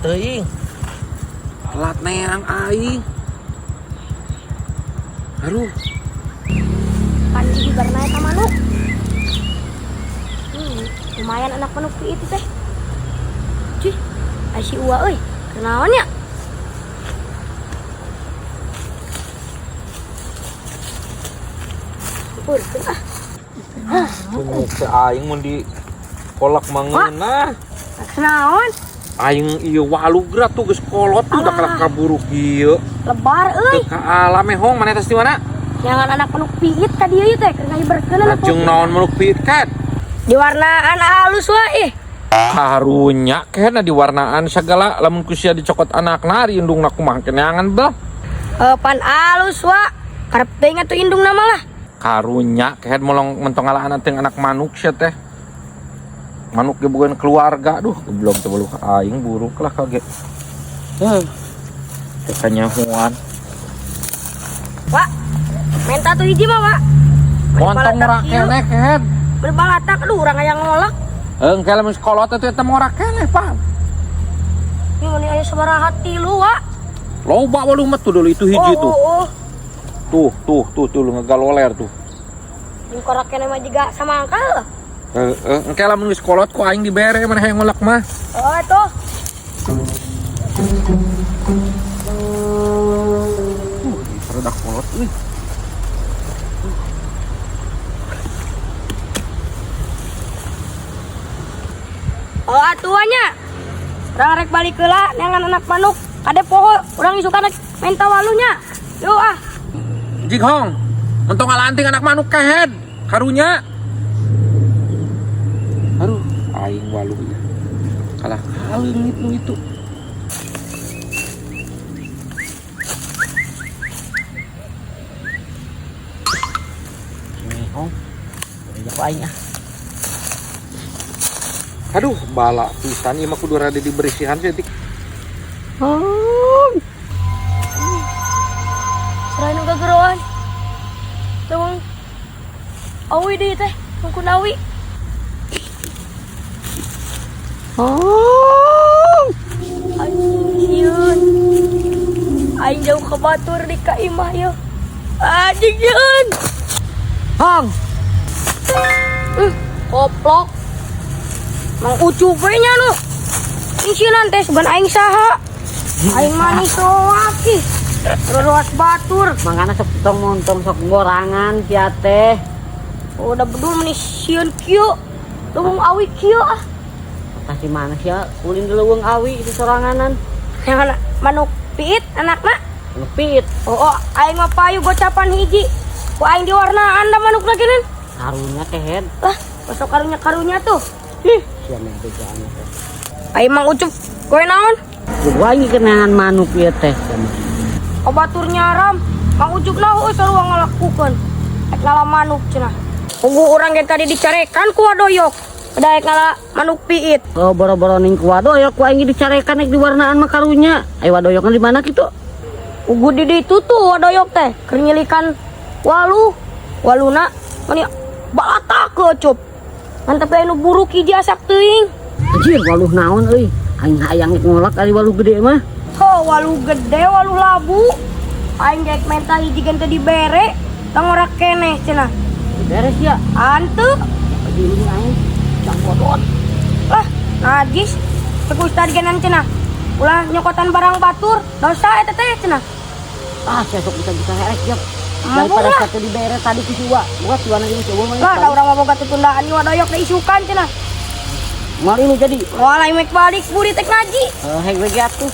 Teuing. Telat neang aing. Aduh. Panci di barna eta manuk. Lumayan anak manuk itu teh. Cih, ai si Uwa euy, kunaon nya? Purkeun ah. Tunggu ke aing mun di kolak mangeunah. Kunaon? Aing ieu walugra tuh geus kolot tuh udah kalah kaburu kieu. Lebar euy. Teu ka alam hong maneh tas di mana? Jangan anak manuk piit tadi ieu teh keur ngahiberkeun anak Lajeng naon manuk piit ket? Diwarnaan halus wae ih. Karunya kena diwarnaan segala lamun ku sia dicokot anakna ari indungna kumaha keneangan beuh. Pan halus wa. Karep teuing atuh indungna mah lah. Karunya kehed molong mentong ngalaan teh anak manuk sia teh. Manuk ge bukan keluarga, duh goblok teh beuh aing buruk lah kage. Heuh. Teh kanyahoan. Wak, menta tuh hiji mah, Wak. Montong ora keneh kehed. Berbalatak aduh urang aya ngolak. Engke lamun sekolah teh eta mah ora keneh, Pak. Ini meni aya sabaraha tilu, Wak. Loba waluh mah tuh dulu itu hiji tuh. Oh, oh. Tuh, tuh, tuh, tuh lu ngegaloler tuh. Jeung korak keneh mah jiga samangkal. Heeh, engke lamun geus kolot ku aing dibere maneh hayang ngolak mah. Oh, tuh. Rada kolot euy. Oh, atuannya. Urang rek balik heula neangan anak manuk. Kade poho urang isukan rek menta walunya. Yuk ah. Jig hong. Mentong ngalanting anak manuk kehed. Karunya. Aduh, aing waluh ya. Kalah kaleungit nu itu. Ini hong. Udah ku aing ah. Aduh, bala pisan ieu mah kudu rada dibersihan sih. Hong. Serain nu gageroan. Teuing awi deui teh, tungkun awi. Hong. Anjing sieun. Aing jauh ke batur di ka imah ieu. Anjing sieun. Hong. Koplok. Mang Ucup we nya nu. Ing sieun teh sugan aing saha. Aing manis soak ih. Ruas batur. Mangana sok tong montong sok gorangan sia teh. Oh, udah bedul manis sieun kieu. Leuweung awi kieu ah. Kasih mana sia ulin di leuweung awi itu soranganan. Yang anak manuk piit anakna. Manuk piit. Oh, oh, aing mah payu gocapan hiji. Ku aing diwarnaan da manukna geuning. Karunya kehed. Lah, besok karunya-karunya tuh. Ih, sia mah bejaan teh. Aing Mang Ucup kowe naon? Gua aing kenangan manuk ieu teh. Obatur nyaram, Mang Ucup na heueuh sarua ngalakukeun. Rek ngala manuk cenah. Tunggu urang ge tadi dicarekan ku wadoyok. Udah rek ngala manuk piit. Oh, boro-boro ning ku wadoyok ku aing dicarekan rek diwarnaan mah karunya. Ai wadoyokna di mana kitu? Ugu di ditu tuh wadoyok teh, keur nyilikan waluh. Waluna mani balatak ke Ucup. Ngan tapi anu buruk hiji asak teuing. Anjir, waluh naon euy? Aing hayang ngolak ari waluh gede mah. Oh, waluh gede, waluh labu. Aing rek menta hiji gen teu dibere, tong ora keneh cenah. Dibere sia. Hanteu. Aduh aing cangkodot. Lah, najis. Cek ustad genan cenah. Ulah nyokotan barang batur, dosa eta teh cenah. Ah, sia sok bisa-bisa herek sia. Mabuk Daripada lah. satu dibere tadi ku si Wa. Buat si Wa nanti si Wa mah. Lah, da urang mah boga tutundaan ieu wadoyok da isukan cenah. Mari lu jadi. Moal aing mek balik buri tek ngaji. Heh, hek we ge atuh.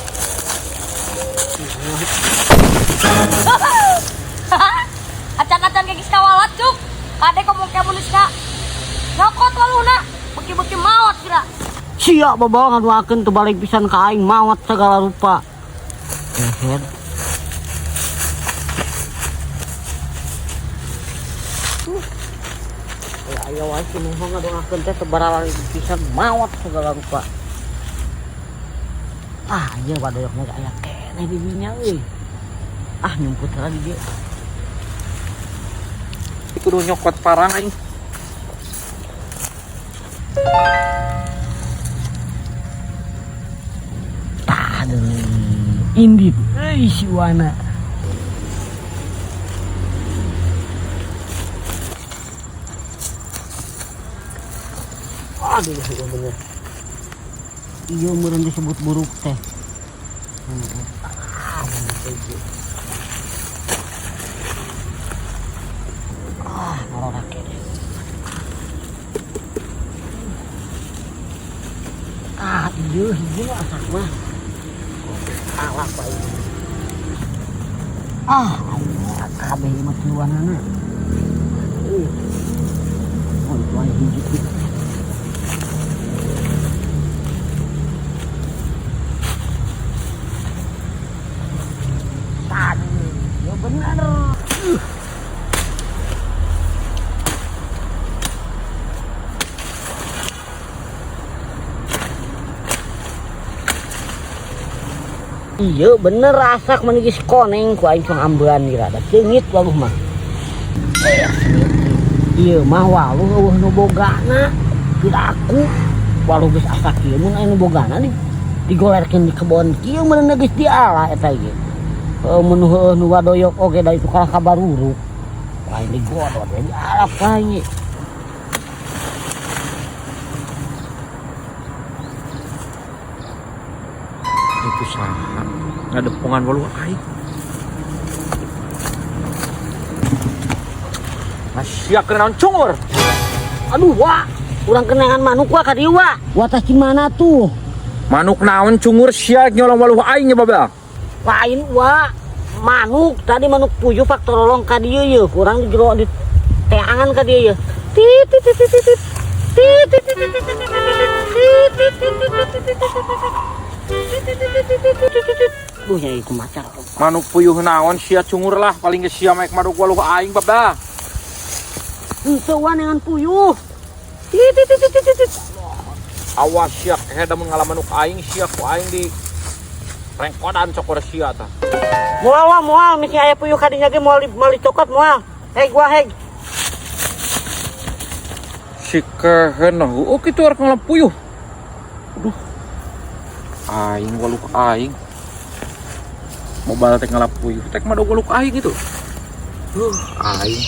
Acan-acan ge geus kawalat, Cuk. Kade komo ke mun geus ka nyokot waluna, beki-beki maot kira. Sia babawa ngaduakeun teu balik pisan ka aing maot segala rupa. Kehed. Ayo wae si Mehong ngadoakeun teh teu baralari pisan maot segala rupa. Ah, ieu wadoyokna ge aya keneh di dinya euy. Ah, nyumput heula di dieu. Kudu nyokot parang aing. Tah, Indit euy si Wana. Aduh, iya bener. Iya meureun disebut buruk teh. Ah, ngalorak deh. Ah, iya hiji nu asak mah. Alak bae. Ah, kabeh ieu mah tiluanana. Oh, itu aya hiji tuh. Ya bener. Iya bener asak manigis koneng ku aing cong ambean kira da seungit waluh mah. Iya mah waluh eueuh nu bogana piraku waluh geus asak ieu mun aya nu bogana di digolerkeun di kebon kieu meureun geus diala eta ieu. Heueuh mun heueuh nu wadoyok oge da itu kalah kabaruruk. Lain digodot we diala aing. Itu saha ngadepongan waluh aing. Masya keur naon cungur. Aduh wa, urang kenangan manuk wa ka dieu wa. Wa tah cimana tuh? Manuk naon cungur sia nyolong waluh aing nya babel. Lain wa, manuk tadi manuk puyuh pak torolong ka dieu yeuh, urang di jero di teangan ka dieu yeuh. Tit tit tit tit tit. Tit tit tit tit tit tit tit tit tit tit tit tit. Duh nyai kumaca. Manuk puyuh naon sia cungur lah paling geus sia maek manuk waluh aing babah. Henteu wa neangan puyuh. Tit tit tit tit tit. Awas sia kehe da mun ngala manuk aing sia ku aing di rengkodan cokor sia tah. Moal wa moal misi aya puyuh ka dinya ge moal dicokot moal. Heg wa heg. Si kehe nah heueuh kitu arek ngala puyuh. Aduh. Aing waluh aing. Mobile teh ngala puyuh teh mah waluh aing itu. Aing.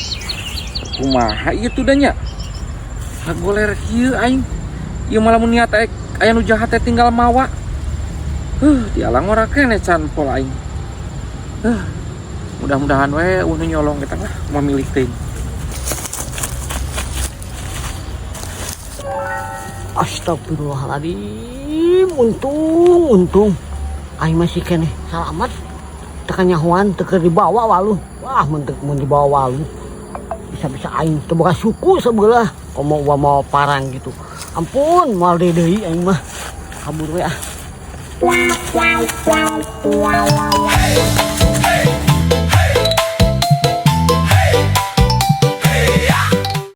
Kumaha ieu tuh nya? Hagoler kieu aing. Ieu malah mun niat aya nu jahat teh tinggal mawa. Dialang ora keneh can pol aing. Mudah-mudahan we eueuh nu nyolong kita lah memilih teuing. Astagfirullahaladzim, untung aing masih keneh salamat. Teu kanyahoan teu keur dibawa waluh. Wah, mun dibawa waluh bisa-bisa aing teu boga suku sebelah. Komo wa mau parang gitu. Ampun, moal deui aing mah. Kabur we ah.